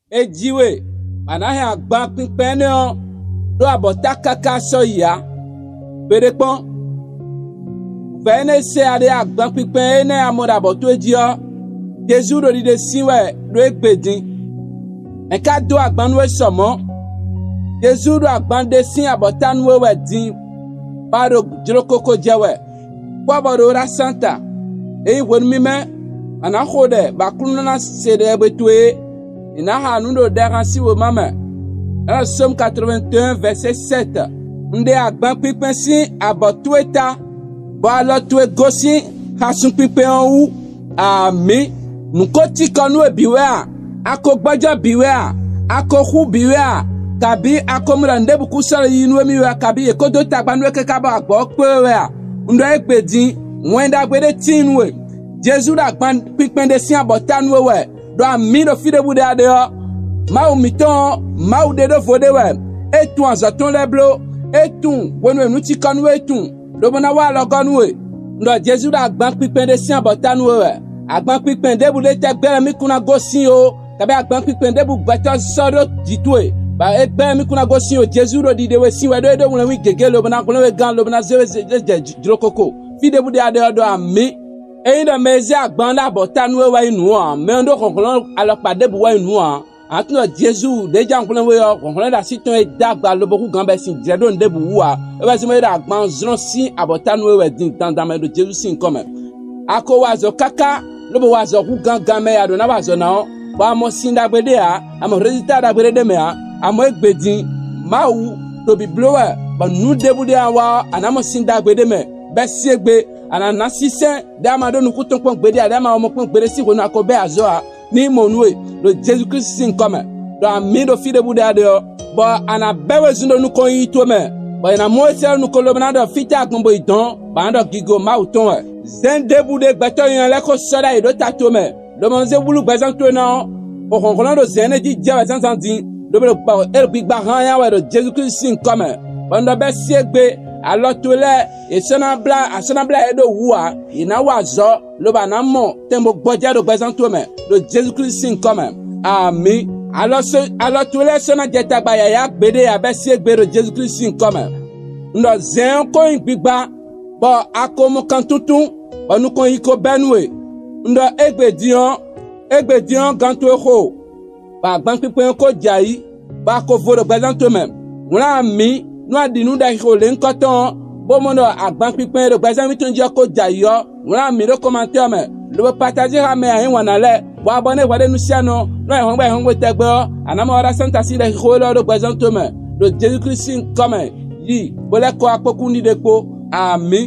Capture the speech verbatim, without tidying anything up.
È ji we, bɔ a nǎ hɛn agban kpinkpɛn énɛ́ ɔ́ ɖó abɔ̌ta káká sɔ́ yi ǎ. Gbeɖé kpɔ́n, vɛ̌ énɛ́ e se a ɖe agbankpinkpɛn énɛ́ a mɔ ɖo abɔ̌ towe jí ɔ́, Jezu ɖo ɖiɖe sín wɛ ɖó égbé din. Mɛ̌ ka dó agban nú we sɔ mɔ̌? Jezu ɖo agban ɖe sín abɔ̌ta nú we wɛ din, bɔ a ɖo jlokoko jɛ wɛ, kpɔ́ bɔ ɖo ɖó asán ta. Ényí hwenu mímɛ́ a nǎ xo ɖɛ bɔ Aklúnɔ ná se ɖɛgbɛ towe é, è nǎ xa nǔ ɖo ɖɛxánsín wěma mɛ. Ɛnɔ Sómu quatre-vingt-un vɛ̌sɛ́ sɛ́t. Un ɖe agban kpinkpɛn sín abɔ̌ towe ta, bɔ alɔ towe gosín xasun kpinkpɛn ɔ́ wú. Amǐ. Nǔ ko cikɔ nú we bǐ wɛ a? A ko gbɔjɔ́ bǐ wɛ a? A ko xú bǐ wɛ a? Kabǐ a ko mɔ ɖɔ nǔɖébǔ kún sɔ́ yi nú émí wɛ a? Kabǐ yě ko dó tagba nú we káká bɔ agbɔ̌ ɔ́ kpé we wɛ a? Un ɖɔ égbé din, wɛn ɖagbe ɖé tíin nú we. Jezu ɖo agban kpinkpɛn ɖé sín abɔ̌ta nú we wɛ, ɖo amǐ ɖo fí ɖěbǔ ɖe a ɖe ɔ́, Mawu mǐtɔn ɔ́, Mawu ɖe ɖó vo ɖé wɛ. É tunwun azɔ̌ tɔn lɛ́ɛ bló. É tunwun hwenu e nǔ cikɔ nú we tunwun, lobo ná wa alɔgɔ́ nú we. Un ɖɔ Jezu ɖo agban kpinkpɛn ɖé sín abɔ̌ta nú we wɛ. Agban kpinkpɛn ɖěbǔ ɖé tɛgbɛ wɛ mì kún ná gosín ó, kabí agban kpinkpɛn ɖěbǔ gbɛtɔ́ sɔ́ ɖó jǐ towe, bɔ é gbɛ́ mì kún ná gosín ó. Jezu ɖo ɖiɖe we sín wɛ ɖó é ɖo wlɛ́nwí gěgé lobo ná hwlɛ́n we gán lobo ná zé we jɛ jlokoko. Fí ɖěbǔ ɖe a ɖe ɔ́ ɖɔ amǐ. Ényí ɖɔ mɛ e zé agban ɔ́ ɖó abɔ̌ta nú we wɛ nyí nǔ ǎ, mɛ ɔ́ ɖó hlɔ̌nhlɔ́n alɔkpa ɖěbǔ wɛ nyí nǔ ǎ. Aklúnɔ Jezu ɖě jɛ hwlɛ́n we ɔ́, hlɔ̌nhlɔ́n ɖo así tɔn e dó agba lobo hú gǎn bɔ è sin jlɛ̌ ɖó nǔɖébǔ wú ǎ. É wɛ zɔ́n bɔ é ɖo agban ɔ́ zlɔ́n sín abɔ̌ta nú we wɛ din dandan mɛ ɖo Jezu sín nyǐkɔ mɛ. A ko wa azɔ̌ káká, lobo wa azɔ̌ hú gangan mɛ e a ɖǒ ná wa azɔ̌ ná ɔ́, bɔ a mɔ sin ɖagbe ɖé ǎ, a mɔ hwlɛ́nzítá ɖagbe ɖé ɖ'é mɛ ǎ. A mɔ égbé din, Mawu ɖo bǐbló wɛ, bɔ nǔ ɖěbǔ ɖé a wa ɔ́, a nǎ mɔ sin ɖagbe ɖé mɛ, bɛ́ sí égbé. A nǎ ná sínsɛ́n ɖě a ma ɖó nukún tɔn kpɔ́n gbeɖé ǎ, ɖě a ma wa mɔ kpɔ́n gbeɖé sín hwenu a ko bɛ́ azɔ̌ ǎ. Ní mɔ nú we ɖo Jezu Klísu sín nyǐkɔ mɛ, ɖɔ amǐ ɖo fí ɖěbǔ ɖe a ɖe ɔ́, bɔ a nǎ bɛ́ wezun ɖo nukɔn yiyi towe mɛ, bɔ è nǎ mɔ we sɛ́ ɖó nukɔn lobo ná ɖɔ fítɛ́ agbɔn bo yi dɔ̌n, bɔ a nǎ ɖɔ gigo Mawu tɔn wɛ. Zɛ̌n ɖěbǔ ɖé gbɛtɔ́ nyanya lɛ́ɛ ko sɔ́ ɖ'ayǐ ɖó ta towe mɛ, lobo nɔ zé wlú gbɛzán towe ná ɔ́, xo hlɔ̌nhlɔ́n ɖo zɛ̌n énɛ́ jí jɛ wɛ zǎnzǎn din, lobo ɖo gbɔ éɖo gbigba hán nyá wɛ ɖo Jezu Klísu sín nyǐkɔ mɛ, bɔ un ɖɔ bɛ́ sí égbé, alɔ towe lɛ́ɛ, è sɔ́ ná blá a sɔ́ ná blá yě ɖó wǔ ǎ; yě ná wa azɔ̌, lobo a nǎ mɔ tɛn bó gbɔjɛ́ ɖo gbɛzán towe mɛ, ɖo Jezu Klísu sín nyǐkɔ mɛ. Amǐ. Alɔ so alɔ towe lɛ́ɛ sɔ́ ná jɛ tagba yǎyá gbeɖé ǎ bɛ́ sí égbé ɖo Jezu Klísu sín nyǐkɔ mɛ. Un ɖɔ zɛ̌n ɔ́ ko nyí gbigba, bɔ a ko mɔ kan túntún, bɔ nukɔn yi ko bɛ́ nú we. Un ɖɔ égbé din ɔ́, égbé din ɔ́, gan towe xo, bɔ agban kpinkpɛn ɔ́ ko jɛ ayǐ, bɔ a ko vo ɖo gbɛzán towe mɛ. Wlán amǐ nú a ɖi nú ɖɛxixo lěhunkɔtɔn ɔ́, bó mɔ ɖɔ agban kpinkpɛn e ɖo gbɛzán mǐtɔn jí ɔ́ ko jɛ ayǐ ɔ́, wlán amǐ ɖó kɔmantɛ́ ɔ́ mɛ, lobo patají xá mɛ e a nyǐ wǎn ná lɛ́ɛ, bɔ a bɔ nú é hwɛɖénúsíanɔ, nú ayǐhɔ́ngbe ayǐhɔ́ngbe tɛgbɛ ɔ́, a nǎ mɔ ɔ́ ɖo asántasí ɖɛxixo élɔ́ ɖó gbɛzán towe mɛ, ɖo Jezu Klísu sín nyǐkɔ mɛ, yi, bó lɛ́ kɔ wá kpó kúnɖiɖe kpó. Amǐ.